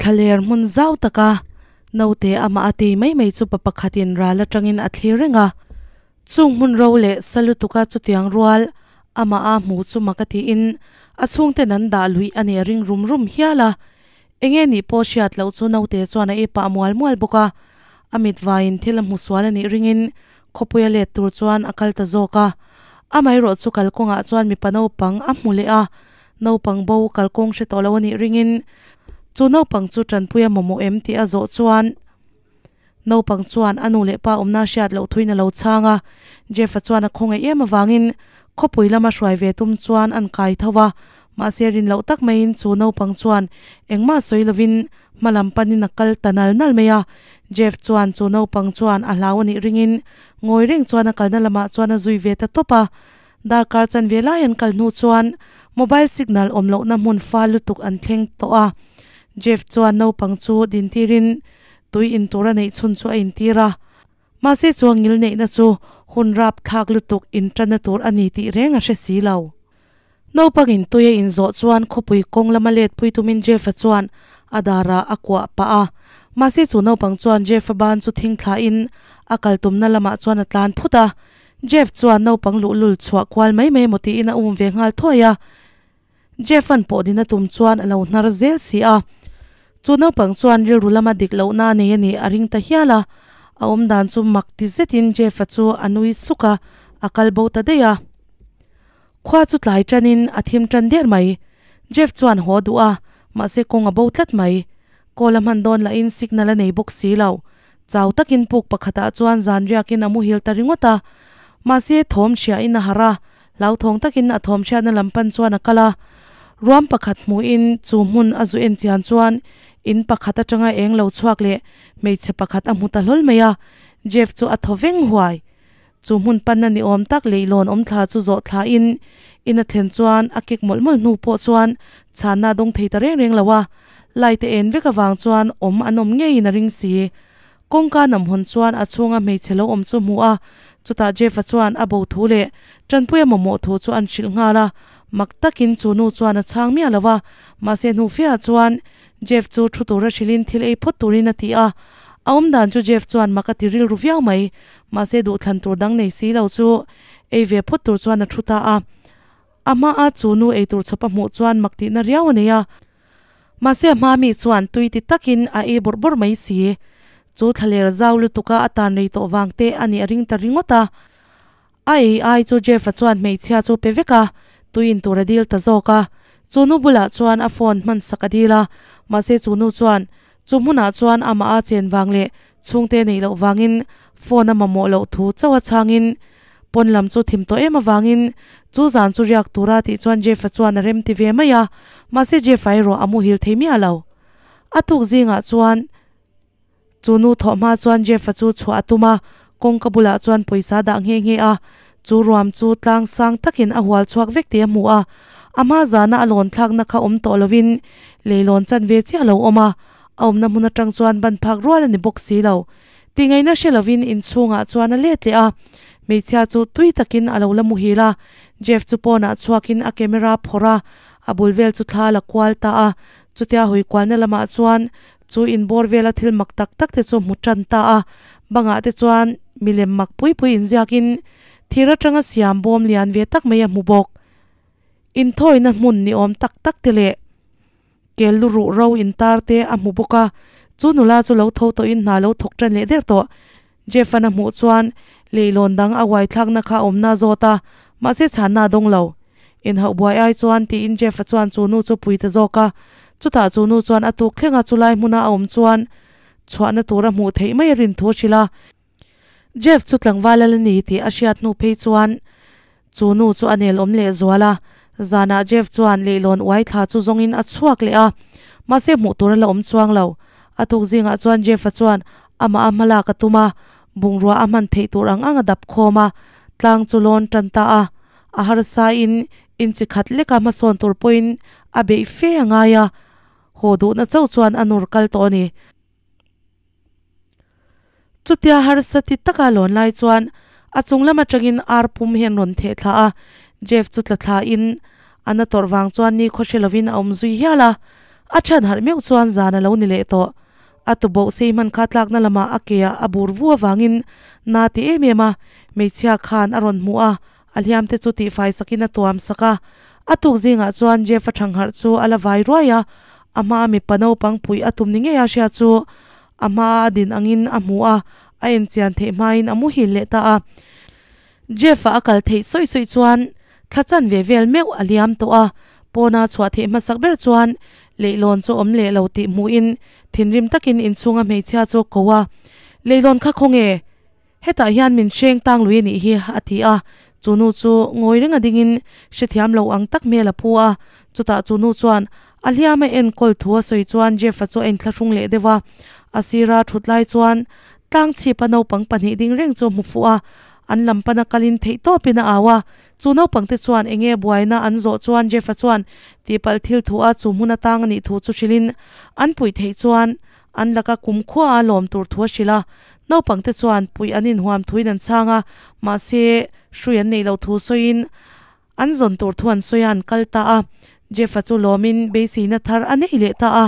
Thlaler hmun zau taka naute amah a tei mai mai chu pa pakhatin ral atangin a thlir reng a. Chung hmun ro leh sa lutuka chutiang rual amah a hmu chu mak a tiin a chhungten an dah luih a nih a ring rum rum hial a. Enge nih pawh hriat loh chu naute chuan a ei pah mual mual bawk a. A mit vaiin thil a hmu sual a nih ringin khawpuia let tur chuan a kal ta zawk a. Amaherawh chu kalkawngah chuan mipa naupang a hmu leh a, naupang bo kalkawng hre tawh lo a nih ringin chu naupang chu tanpui a mamawh em tih a zawh chuan naupang chuan a nu leh pa awmna hriat loh thuin a lo chhang a. Jeff-a chuan a khawngaih em avangin khawpui lama hruai ve tum chuan an kai tho a, mahse rin loh tak maiin chu naupang chuan engmah sawi lovin hma lam panin a kal ta nal nal mai a. Jeff chuan chu naupang chuan a hlau a nih ringin ngawi reng chuan a kalna lamah chuan a zui ve ta tawp a. Darkar chanve lai an kal hnu chuan mobile signal awm lohna hmun fal lutuk an thleng tawh a. Jeff chuan naupang chu dintirin tui in tur a neih chhun chu a intir a. Mahse chuan ngil neihna chu hun rap thlak lutuk intanna tur a ni tih reng a hre si lo. Naupangin tui a inzawh chuan khawpui kawng lama let pui tumin Jeff-a chuan a darah a kuah pah a. Mahse chu naupang chuan Jeff-a ban chu thing thlahin a kal tumna lamah chuan a tlan phut a. Jeff chuan naupang luhlul chhuah kual mai mai emaw tiin a um ve nghal thuai a. Jeff-a'n pawh din a tum chuan a lo hnar zel si a. Chu naupang chuan rilru lama dik lohna a nei a nih a ring ta hial a. A awmdan chu mak ti zetin Jeff-a chu a nui suk a, a kal bo ta daih a. Khua chu tlai tanin a thim tan der mai. Jeff chuan haw duh a, mahse kawng a bo tlat mai. Call a hman dawn lahin signal a nei bawk si lo. Chau takin puk pakhatah chuan zan riakin a muhil ta ringawt a. Mahse thawm hriain a harh a, hlauthawng takin a thawm hriatna lam pan chuan a kal a. Ruam pakhat hmuhin chu hmun a zu en chian chuan in pakhat atanga eng lo chhuak leh hmeichhe pakhat a hmu ta hlawl mai a. Jeff chu a thaw veng huai. Chu hmun panna ni awm tak leihlawn awm thla chu zawh thla in in a thlen chuan a kek mawlh mawlh hnu pawh chuan chhanna a dawng thei ta reng reng lo a, light a en vek avang chuan awm an awm ngeiin a ring si. Kawngka nam hawn chuan a chhunga hmeichhe lo awm chu hmu a, chutah Jeff-a chuan a bo thu leh tanpuia mamawh thu chu an hrilh nghal a, mak takin chu nu chuan a chhang miah lo a, mahse hnu fiah chuan Jeff chu thu tura hrilhin thil ei phawt turin a ti a, a awmdan chu Jeff chuan mak a ti rilru viau mai. Mahse duhthlan tur dang nei si lo chu ei ve phawt tur chuan a thu ta a. A hmaa chu nu ei tur chawp a hmuh chuan mak tihna riau a nei a. Mahse a hma mi chuan tui ti takin a ei bawrh bawrh mai si. Chu thlaler zau lutuka a tan rei tawh vang te a nih a ring ta ringawt a. A ei ai chu Jeff-a chuan hmeichhia chu pe vek a, tui in tur a dil ta zawk a. Chu nu bulah chuan a phone hman sak a dil a, mahse chu nu chuan chu hmunah chuan amah a chen vang leh chhungte neih loh vangin phone a mamawh loh thu chauh a chhangin pawn lam chu thim tawh em avangin chu zan chu riak tura tih chuan Jeff-a chuan a rem ti ve mai a, mahse Jeff-a erawh a muhil thei miah lo. A tuk zingah chuan. Chu nu thawh hma chuan Jeff-a chu chhuah a tum a, kawngka bulah chuan pawisa dah nghe nghe a. Chu ruam chu tlang sang takin a hual chhuak vek tih a hmu a. A hma zana a lawn thlakna kha awm tawh lovin leilawn chan ve chiah lo awm a. A awmna hmun atang chuan ban phak rual a ni bawk si lo. Tingaihna hre lovin inchhungah chuan a let leh a. Hmeichhia chu tui takin a lo la muhil a. Jeff chu pawnah chhuakin a camera phawrh a, a bul vel chu thla a la kual ta a. Chutia hawi kualna lamah chuan Chu inbawr vela thil mak tak tak te chu hmu tan ta a, bangah te chuan milem mak pui pui inziakin thir atanga siam bawm lian ve tak mai a hmu bawk. Inthawina hmun ni awm tak tak te leh kel lu ruh ro intar te a hmu bawk a, chu nula chu lo tho tawhin hna lo thawk tan leh der tawh. Jeff-a'n a hmuh chuan leihlawn dang a uaithlakna kha a awmna zawt a, mahse chhanna a dawng lo. Inhauh buai ai chuan tiin Jeff-a chuan chu nu chu pui ta zawk a. Chutah chu nu chuan a tuk thleng a chulai hmuna a awm chuan chhuahna tur a hmuh theih mai a rin thu a hrilh a. Jeff chu tlangval a la ni tih a hriat hnu phei chuan chu nu chu a nel awm leh zual a. Zanah Jeff chuan leihlawn uai thla chu zawngin a chhuak leh a, mahse hmuh tur a la awm chuang lo. A tuk zingah chuan Jeff-a chuan amah a hmalak a tum a, bungrua a hman theih tur ang ang a dap khawm a, tlang chu lawn tan ta a. A harsain inchi khat leka hmasawn tur pawhin a beih fe a ngai a, haw duhna chauh chuan a nur kal tawh a ni. Chutia harsa ti taka lawn lai chuan a chung lam atangin ar pum hian rawn theh thla a, Jeff chu tla thlain a na tawrh vang chuan ni khaw hre lovin a awm zui hial a. A ṭhan harh meuh chuan zan a lo ni leh tawh. A tuboh sei hman kha tlakna lamah a ke ah a bur vu avangin na ti em em a, hmeichhia khan a rawn hmuh a, a hliam te chu tihfai sakin a tuam sak a. A tuk zingah chuan Jeff-a ṭhangharh chu a la vai ruai a, a hmaa mipa naupang puih a tum ni ngei a hria chu a hmaa a din angin a hmu a, a enchian theih hmain a muhil leh ta a. Jeff-a a kal theih sawi sawi chuan thla chan ve vel meuh a liam tawh a, pawna chhuah theih hmasak ber chuan leihlawn chu awm leh lo tih hmuhin thinrim takin inchhunga hmeichhia chu a ko a, Leihlawn kha khawnge? Hetah hian min hreng tang lui a nih hi, a ti a. Chu nu chu ngawi reng a dingin hrethiam lo ang tak hmel a phu a. Chutah chu nu chuan a hliam a enkawl thu a sawi chuan Jeff-a chu a inthlahrung leh deuh a. A sira thut lai chuan tlang chhipa naupang pahnih ding reng chu a hmu fuh a. An lam pana kalin theih tawpin a au a. Chu naupangte chuan eng nge buaina an zawh chuan Jeff-a chuan tihpalh thil thu a chu hmun atang a nih thu chu hrilhin an puih theih chuan An laka kumkhua a lawm tur thu a hrilh a, naupangte chuan puih an inhuam thuin an chhang a, mahse hrui an neih loh thu sawiin an zawn tur thu an sawi a, an kal ta a. Jeff-a chu lawmin beiseina thar a nei leh ta a,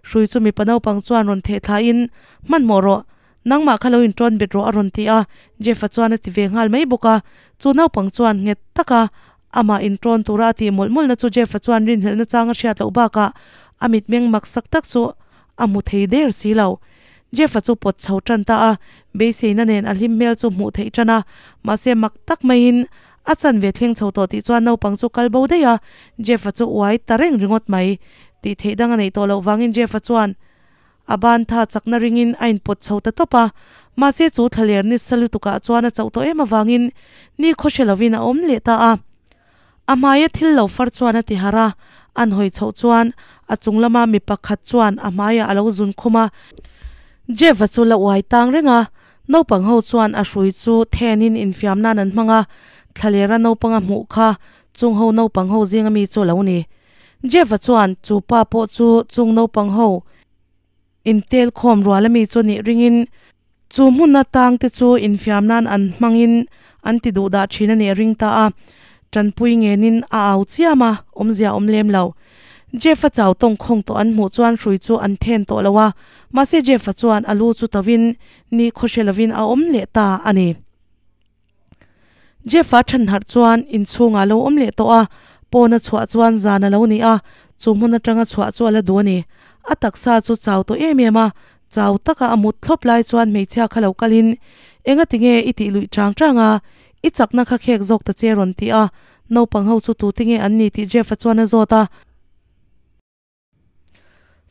hrui chu mipa naupang chuan rawn theh thlain, Hmanhmawh rawh, nangmah kha lo inṭawn bet rawh a rawn ti a, Jeff-a chuan a ti ve nghal mai bawk a, chu naupang chuan nghet taka amah inṭawn tura a tih mawlh mawlhna chu Jeff-a chuan rinhlelhna chang a hriat loh bakah a mitmeng maksak tak chu a hmu thei der si lo. Jeff-a chu pawt chho tan ta a, beiseina nen a hlim hmel chu hmuh theih tan a, mahse mak tak maiin a chan ve thleng chho tawh tih chuan naupang chu kal bo daih a, Jeff-a chu uai ta reng ringawt mai. Tih theih dang a neih tawh loh vangin Jeff-a chuan a ban tha chakna ringin a inpawt chho ta tawp a, mahse chu thlaler ni sa lutukah chuan a chauh tawh em avangin ni khaw hre lovin a awm leh ta a. A hmaia thil lo far chuan a ti harh a, an hawi chhoh chuan a chung lama mi pakhat chuan a hmaiah a lo zun khum a. Jeff-a chu la uai tang reng a, naupang ho chuan a hrui chu thenin infiam nan an hmang a, thlalera naupanga hmuh kha chung ho naupang ho zinga mi chu a lo ni. Jeff-a chuan chu pa pawh chu chung naupang ho intel khawm rual ami chu nih ringin chu hmun atang te chu infiam nan an hmangin an ti duh dah thin a nih a ring ta a, tanpui ngenin a au chiam a, awmzia awm lem lo. Jeff-a chau tawng khawng tawh an hmuh chuan hrui chu an then tawh lo a, mahse Jeff-a chuan a lu chu tauhin ni khawhre lovin a awm leh ta a ni. Jeff-a thanharh chuan inchhungah a lo awm leh tawh a, pawn a chhuah chuan zan a lo ni a, chu hmun atanga chhuah chu a la duh a ni. A taksa chu chau tawh em em a, chau taka a mut thlawp lai chuan hmeichhia kha lo kalin, Enga tinge i tih luih chang chang a, i chakna kha khek zawk ta che rawn ti a, naupang ho chu tute nge an ni tih Jeff-a chuan a zawt a.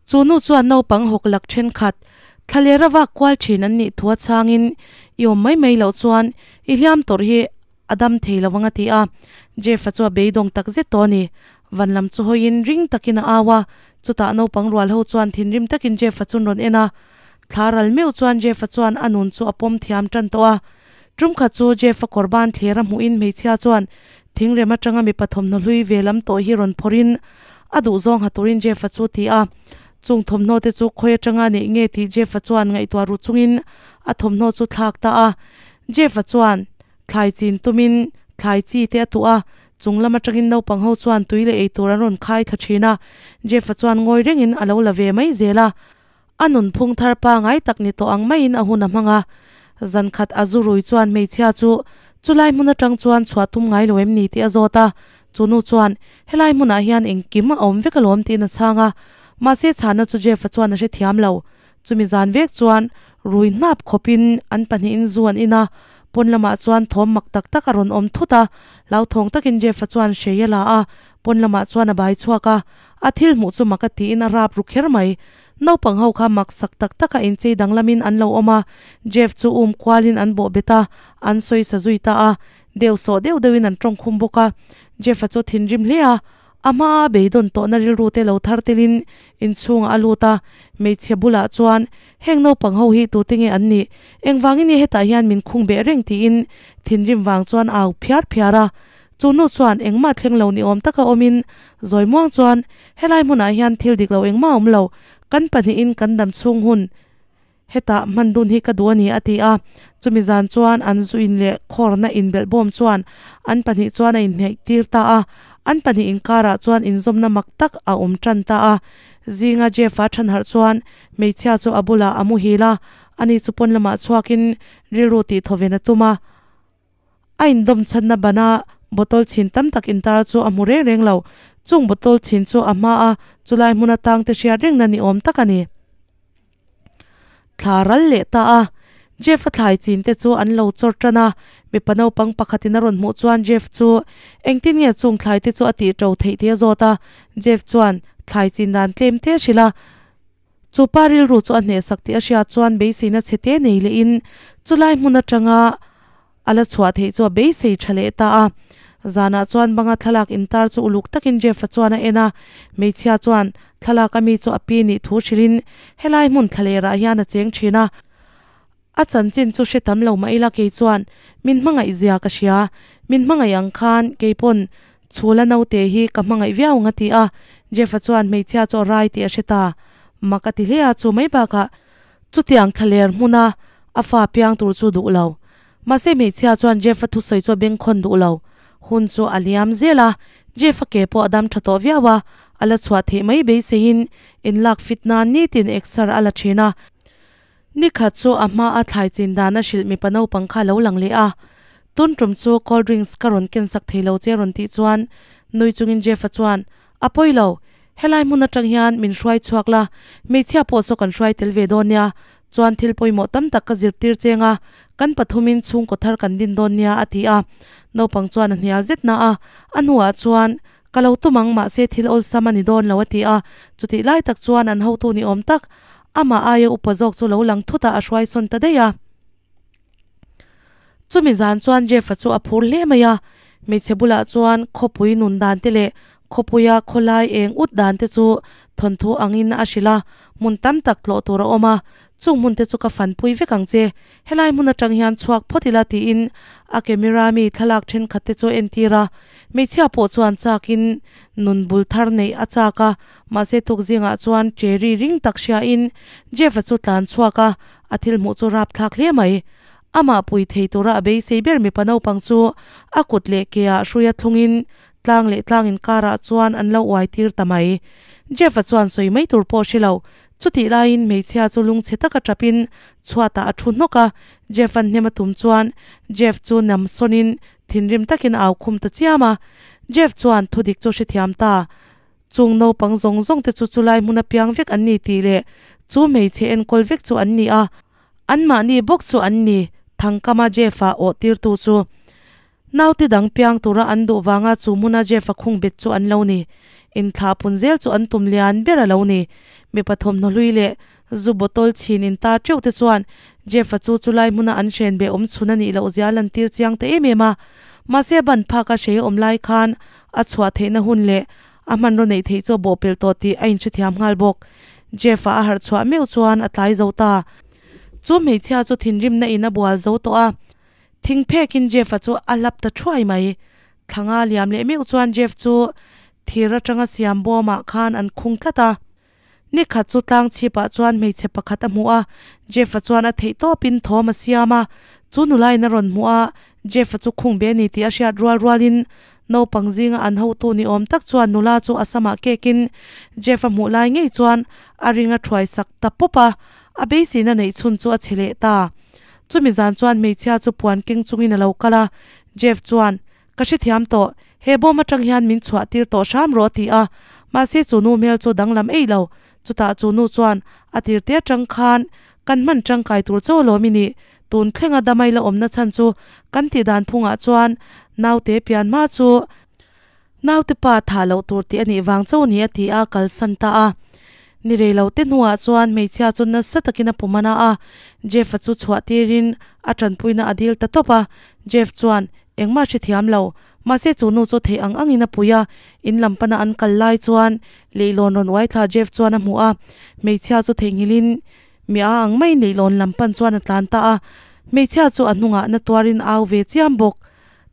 Chu nu chuan naupang hawk lak thenkhat, thlalera vak kual thin an nih thu a chhangin, I awm mai mai loh chuan i hliam tawrh hi a dam thei lo ang a ti a. Jeff-a chu a beidawng tak zet tawh a ni. Van lam chu hawiin ring takin a au a, chutah naupang rual ho chuan thinrim takin Jeff-a chu an rawn en a. Thla ral meuh chuan Jeff-a chuan a nun chu a pawm thiam tan tawh a. Tum khat chu Jeff-a kawr ban thler a hmuhin hmeichhia chuan thingrem atanga mipa thawmhnaw hlui ve lam tawh hi rawn phawrhin a duhzawng ha turin Jeff-a chu ti a. Chung thawmhnaw te chu khawi atanga neih nge tih Jeff-a chuan ngaihtuah ru chungin a thawmhnaw chu thlak ta a. Jeff-a chuan thlai chin tumin thlai chi te a tuh a, chung lam atangin naupang ho chuan tui leh eitur an rawn khai thla thin a. Jeff-a chuan ngawi rengin a lo la ve mai zel a. A nunphung thar pangai tak ni tawh ang maiin a hun a hmang a. Zan khat a zu rui chuan hmeichhia chu chulai hmun atang chuan chhuah tum ngai lo em ni tih a zawt a. Chu nu chuan, Helai hmunah hian engkim a awm vek alawm tiin a chhang a. Mahse chhana chu Jeff-a chuan a hrethiam lo. Chumi zan vek chuan rui hnap khawpin an pahnihin zu an in a. Pawn lamah chuan thawm mak tak tak a rawn awm thut a. Hlauthawng takin Jeff-a chuan hrei a la a, pawn lamah chuan a bai chhuak a. A thil hmuh chu mak a tiin a rap ru kher mai. Naupang ho kha mak sak tak taka inchei danglamin an lo awm a, Jeff chu um kualin an bawh bet a, an sawi sa zui ta a, deuh sawh deuh deuhin an tawng khum bawk a. Jeff-a chu thinrim hle a, a hmaa beidawn tawhna rilru te lo thar telin inchhungah a lut a, hmeichhe bulah chuan, Heng naupang ho hi tute nge an nih? Engvangin nge hetah hian min khung beh reng? tiin thinrim vang chuan a au phiar phiar a. Chu nu chuan engmah thleng lo ni awm taka awmin zawi muang chuan, Helai hmunah hian thil dik lo engmah a awm lo, kan pahnihin kan dam chhung hun hetah hman dun hi ka duh a ni a ti a. Chumi zan chuan an zu in leh khawrna inbelh bawm chuan an pahnih chuan a inhneih tir ta a, an pahnih inkarah chuan inzawmna mak tak a awm tan ta a. Zinga Jeff-a than harh chuan hmeichhia chu a bulah a muhil a, ani chu pawn lamah chhuakin rilru tih thawven a tum a. A indawm chhanna bana bottle chhin tam tak intar chu a hmu reng reng lo. Chung bottle chhin chu a hma a, chulai hmun atang te hriat rengna ni awm tak a ni. Thla ral leh ta a, Jeff-a thlai chin te chu an lo chawr tan a, mipa naupang pakhatin a rawn hmuh chuan Jeff chu engtin nge chung thlai te chu a tih to theih tih a zawt a, Jeff chuan thlai chin dan tlem te a hrilh a, chu pa rilru chu a hnehsak tih a hriat chuan beiseina chhe te nei lehin chulai hmun atanga A la chhuah theih chu a beisei tha leh ta a. Zanah chuan banga thlalak intar chu uluk takin Jeff-a chuan a en a. Hmeichhia chuan thlalak a mi chu a pi nih thu hrilhin helai hmun thlalerah hian a cheng thin a. A chanchin chu hre tam lo mah ila kei chuan min hmangaih zia ka hria. Min hmangaih ang khan kei pawn chhula naute hi ka hmangaih viau ang a ti a. Jeff-a chuan hmeichhia chu a rai tih a hre ta. Mak a ti hle a, chu mai bakah Chutiang thlaler hmuna a fa piang tur chu duh lo. Mahse hmeichhia chuan Jeff-a thusawi chu a bengkhawn duh lo. Hun chu a liam zel a, Jeff-a ke pawh a dam tha tawh viau a, a la chhuah theih mai beiseiin inlak fit nan nitin exer a la thin a. Nikhat chu a hma a thlai chin dan a hrilh mipa naupang kha a lo lang leh a. Tun tum chu cold drinks ka rawn ken sak thei lo che rawn tih chuan nui chungin Jeff-a chuan A pawi lo, helai hmun atang hian min hruai chhuak la, hmeichhia pawh saw kan hruai tel ve dawn nia, chuan thil pawimawh tam tak ka zirtir cheng a, kan pathumin chhungkaw thar kan din dawn nia a ti a. Naupang chuan a hnial zet na a, a hnuah chuan, Ka lo tum ang, mahse thil awlsam a ni dawn lo a ti a, chutih lai tak chuan an hotu ni awm tak, amah aia upa zawk chu lo lang thut a, a hruai sawn ta daih a. Chumi zan chuan Jeff-a chu a phur hle mai a, hmeichhe bulah chuan khawpui nun dan te leh khawpuia khawlai eng ut dan te chu thawnthu angin a hrilh a, hmun tam tak tlawh tur a awm a, chung hmun te chu ka fanpui vek ang che, helai hmun atang hian chhuak phawt ila tiin a camera mi thlalak thenkhat te chu a entir a, hmeichhia pawh chuan chakin nun bul thar neih a chak a, mahse tukzingah chuan cherry ring tak hriain Jeff-a chu tlan chhuak a, A thil hmuh chu rapthlak hle mai. Amah pui thei tura a beisei ber mipa naupang chu a kut leh ke ah hrui a thlungin tlang leh tlang inkarah chuan an lo uai tir ta mai. Jeff-a chuan sawi mai tur pawh hre lo. Chutih laiin hmeichhia chu lungchhe taka tapin chhuatah a thu hnawk a. Jeff-a'n hnem a tum chuan Jeff chu nam sawnin thinrim takin a au khum ta chiam a. Jeff chuan thudik chu hrethiam ta. Chung naupang zawng zawng te chu chulai hmun apiang vek an ni tih leh chu hmeichhe enkawl vek chu an ni a, anmahni bawk chu an ni, Thangkama Jeff-a awh tirtu chu. Naute dang piang tura an duh vanga chu hmuna Jeff-a khung bet chu an lo ni. Inthlah pun zel chu an tum lian ber a lo ni. Mipa thawmhnaw hlui leh zu bottle chhin intar teuh te chuan Jeff-a chu chulai hmuna an hren beh awm chhun a nih loh zia lantir chiang ta em em a. Mahse ban phaka hrei awm lai khan a chhuah theihna hun leh a hmanraw neih theih chu a bawhpelh tawh tih a inhrethiam nghal bawk. Jeff-a a harh chhuah meuh chuan a tlai zo ta. Chu hmeichhia chu thinrimna in a bual zo tawh a, thing phekin Jeff-a chu a hlap ta thuai mai. Thlanga liam leh meuh chuan Jeff chu thir atanga siam bawmah khan an khung tlat a. Ni khat chu tlang chhipah chuan hmeichhe pakhat a hmu a, Jeff-a chuan a theih tawpin thawm a siam a. Chu nulain a rawn hmu a, Jeff-a chu khung be a ni tih a hriat rual rualin naupang zinga an hotu ni awm tak chuan nula chu a samah kekin Jeff-a hmuh lai ngei chuan a ring a thuai sak ta pawp a, a beiseina neih chhun chu a che leh ta. Chumi zan chuan hmeichhia chu puan keng chungin a lo kal a, Jeff chuan Ka hrethiam tawh, he bawm atang hian min chhuah tir tawh hram rawh a ti a, mahse chu nu hmel chu danglam ei lo. Chutah chu nu chuan a tir te atang khan kan hman tangkai tur chaw lawm i nih, tun thlenga damai la awmna chhan chu kan tih dan phungah chuan naute pian hma chu naute pa thah loh tur tih a nih vang chaw ni a ti a, kalsan ta a. Ni rei lo te hnuah chuan hmeichhia chu nasa takin a pum a na a, Jeff-a chu chhuah tirin a tanpuina a dil ta tawp a, Jeff chuan Engmah hrethiam lo. Mahse chu nu chu theih ang angin a pui a, in lam pana an kal lai chuan leihlawn rawn uai thla Jeff chuan a hmu a, hmeichhia chu theihnghilhin mi a ang maiin leihlawn lam pan chuan a tlan ta a, hmeichhia chu a hnungah na tuarin a au ve chiam bawk.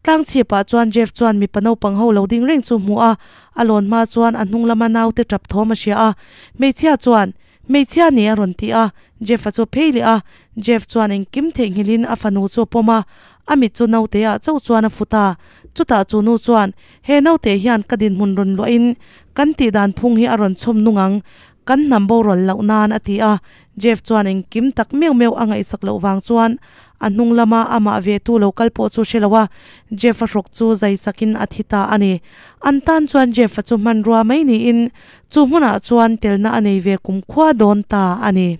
Tlang chhipah chuan Jeff chuan mipa naupang ho lo ding reng chu hmu a, a lawn hma chuan a hnung lama naute tap thawm a hria a, hmeichhia chuan, Hmeichhia nih a rawn ti a, Jeff-a chu a phei leh a, Jeff chuan engkim theihnghilhin a fanu chu a pawm a, a mit chu naute ah chauh chuan a fut a, chutah chu nu chuan, He naute hian ka dinhmun rawn luahin kan tih dan phung hi a rawn chhawm nung ang, Kan hnam boral loh nan a ti a. Jeff chuan engkim tak meuh meuh a ngaihsak loh vang chuan a hnung lama amah ve tu lo kal pawh chu hre lo a, Jeff-a hrawk chu zai sakin a thi ta a ni. An tan chuan Jeff-a chu hmanrua mai niin chu hmunah chuan telna a nei ve kumkhua dawn ta a ni.